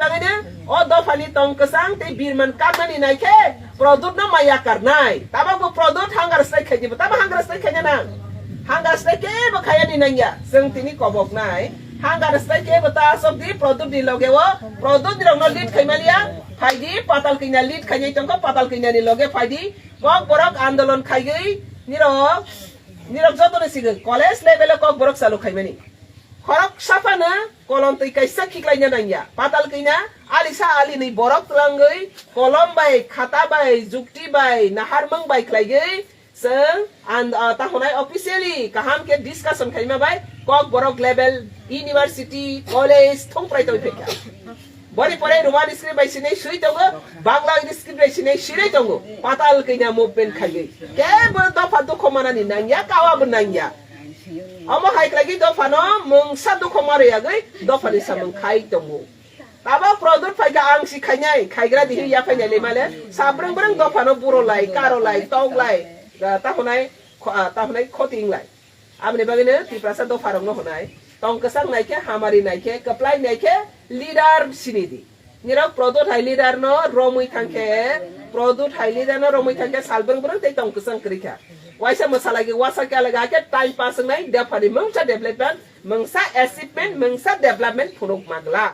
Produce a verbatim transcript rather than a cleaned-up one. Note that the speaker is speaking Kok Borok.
Ang ini o dophani tong kwchang tei birman kamnani naikhe Pradyut no maya karnai. Tabok bo Pradyut hunger strike khaidi bo. Tamo hunger strike khaina nang? Hunger strike kebo khayani nangya. Chwng tini kobok nai. Hunger strike kebo ta asok di Pradyut ni loge o. Pradyut ni rokno lead khaimaliya. Phaidi Patal Kanya lead khainai tongkha Patal Kanya ni loge phaidi. Kokborok andolon khaigwi nirok, nirok jotono sigwi college level o Kokborok chalu khaimani. Khoroksa phano kolom twi kaisa khiklaina nangya. Patal Kanya alisa alinwi borok twlangwi kolom bai, khata bai, jukti bai, naharmung bai khlaigwi chwng and, ah, tahonai officially kaham khe discussion khaima bai Kokborok level university, college thung prai tongwi phaikha. Boni pore Roman script bai sinai swi tongo, Bangla script bai sinai sinai tongo. Patal Kanya movement khaigwi. Kebo dopha dukho manani nangya, kawa bo nangya. Omo hai khlaigwi dophano mungsa dukho marwi yagwi dophani samung khai tongo. Tabok Pradyut phaikha ang si khainai, khaigra dihi ya phainai le male. Sabrang brang dophano buro lai, karo lai, tong lai, ah, tahonai, kho-, ah, tahonai khoti wng lai. Aboni bagwino Tiprasa dopharokno hwnai, tong kwchang naikhe, hamari naikhe, kwplai naikhe, leader sinidi. Nirok Pradyut hai leader no romwi thangkhe, Pradyut hai leader no romwi thangkhe, salbrang brang tei tong kwchang kwrwikha. Waisa mwsalagi wasa khe alaga khe time pass wngnai, dophani mungsa development, mungsa achievement, mungsa development phunuk magla.